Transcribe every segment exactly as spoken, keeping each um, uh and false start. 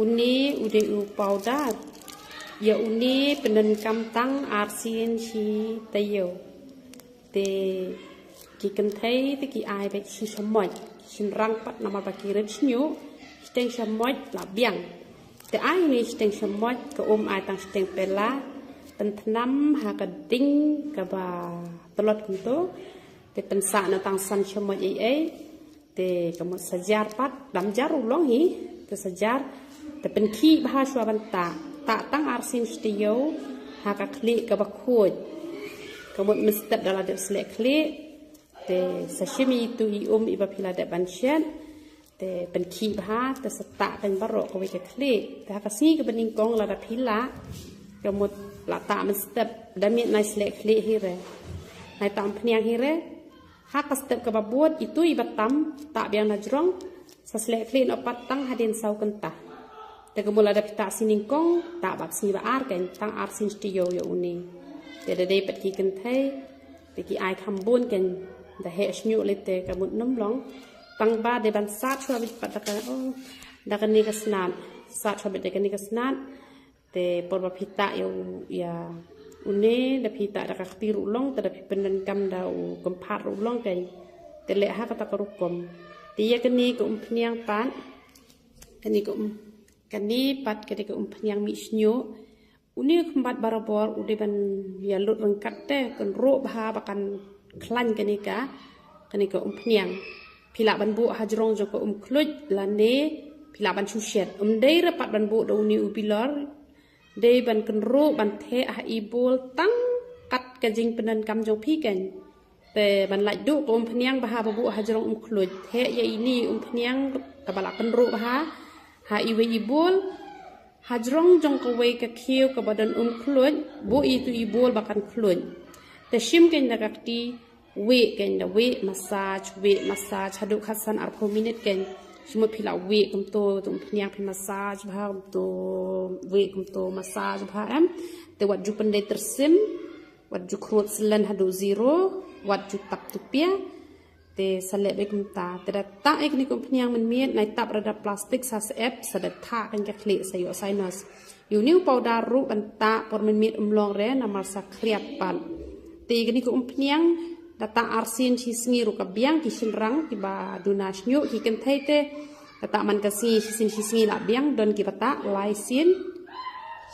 Une u dei u powder. Ïa une pyndonkam tang arsien shi taïew. Te ki kynthei te ki ai beit shi shamoit, shynrang pat namar ba ki rit shñiuh, shiteng shamoit la biang. Te ai une shiteng shamoit, ka um ai tang shiteng pela, pynthnam ha ka ding kaba tlot kumto, te pynsah noh tang san shamoit ei ei. Te ka mut sa jar pat, dam jar ruh long hi, te sa jar, te pynkhih bha shuwa ban tah, tah tang arsien shi taïew ha ka khlieh kaba khuid. Ka mut mynstep da la dep sleh khlieh, te sa shim ïa itu i um iba phi la dep ban shet, te pynkhih bha, te sa tah kan baroh kawei ka khlieh. Te ha ka sngi kaba nyngkong lada phi lah, ka mut la tah mynstep, da miet nai sleh khlieh hi re, nai tah umphniang hi re. Ha ka step kaba bud, itu iba tam, tah biang na jrong, sa sleh khlieh noh pat tang hadien saw kynta. Te ka mut lada phi tah sngi nyngkong, tah bad sngi ba ar kan, tang arsien shi taïew ïa une. Te da dei pat ki kynthei, te ki ai kham bun kan, da heh shñiuh lehse ka mut nym long. Tang ba dei ban sat shuwa beit pat da ka, oh, da kane ka snat. Sat shuwa beit da kane ka snat. Te por ba phi tah ïa u, ïa une, da phi tah da ka kti ruh long, te da phi pyndonkam da u kynphad ruh long kan. Te leh ha kata ka rukom. Te ïa kane ka umphniang pat, kane ka um, kane pat kane ka umphniang mih shñiuh. Une u khymbat barabor u dei ban ïa lut ryngkat te, kynroh bha ba kan khlaiñ kane ka, kane ka umphniang. Phi lah ban buh ha jrong jong ka um khluid lane phi lah ban shu shet. Ym dei re pat ban buh da une u bilor, dei ban kynroh ban theh ha i bowl tang kat ka jingpyndonkam jong phi kan. Te ban lait duh ka umphniang bha ba buh ha jrong um khluid. Theh ïa ine i umphniang kaba la kynroh bha ha iwei i bowl. Ha jrong jong kawei ka khiew kaba don um khluid, buh ïa itu i bowl ba kan khluid. Te shim kan da ka kti, wieh kan da wieh, massage, wieh, massage, haduh khatsan arphew minit kan. Shimut phi la wieh kumto, tu umphniang phi massage bha kumto, wieh kumto, massage bha em. Te wat ju pyndei tyrsim, wat ju khrud slen haduh zero, wat ju tap tu pia. Te sa leh beit kumta. Te da tah ïa kane ka umphniang mynmiet, nai tap re da plastik sa syep, sa da thah kan ka khlieh sa ïoh sinus. Ïa une u powder ruh ban tah por mynmiet ym long re, namar sa khriat pat. Te ïa kane ka umphniang, da tah arsien shi sngi ruh ka biang, ki shynrang, kiba duna shñiuh, ki kynthei te. Da tah man ka sngi, shi sien shi sngi la biang, don kiba tah lai sien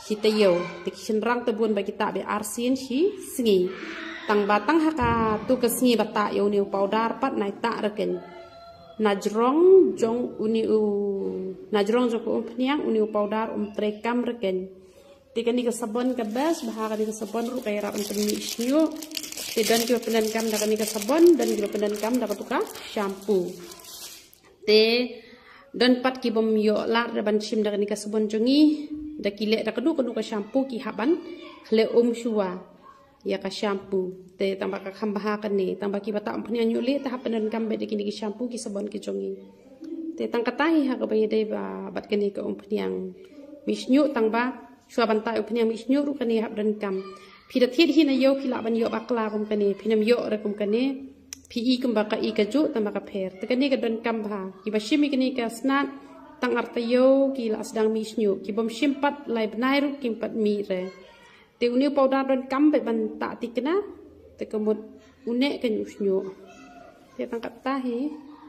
shi taïew. Te ki shynrang te bun ba ki tah beit ar sien shi sngi. Tang ba tang ha katu ka sngi ba tah ïa une u powder pat nai tah re kan. Na jrong jong une u, na jrong jong ka umphniang une u powder um trei kam re kan. Te kane ka sabon ka best bha, kane ka sabon ruh ka ïarap ban pynmih shñiuh. Te don kiba pyndonkam da kane ka sabon, don kiba pyndonkam da katu ka shampoo. Te don pat ki bym ïoh lad re ban shim da kane ka sabon jong ngi, da ki leh da kano kano ka shampoo ki hap ban khleh um shuwa ïa ka shampoo. Te tang ba ka kham bha kane, tang ba kiba tah umphniang ñiuh lieh te hap pyndonkam beit da kine ki shampoo ki sabon ki jong ngi. Te tang kata hi ha kaba ïadei ba bad kane ka umphniang mih shñiuh, tang ba shuwa ban tah umphniang mih shñiuh ruh kane hap donkam. Phi da thied hi na ïew phi lah ban ïoh bakla kum kane, phin ym ïoh re kum kane. Phi i kumba ka i kajuh tang ba ka pher. Te kane ka donkam bha. Kiba shim ïa kane ka snat tang ar taïew ki la sdang mih shñiuh. Ki bym shim pat lai bnai ruh kim pat mih re. Te une u powder donkam beit ban tah tikna. Te ka mut une kan u shñiuh. Te tang kata hi.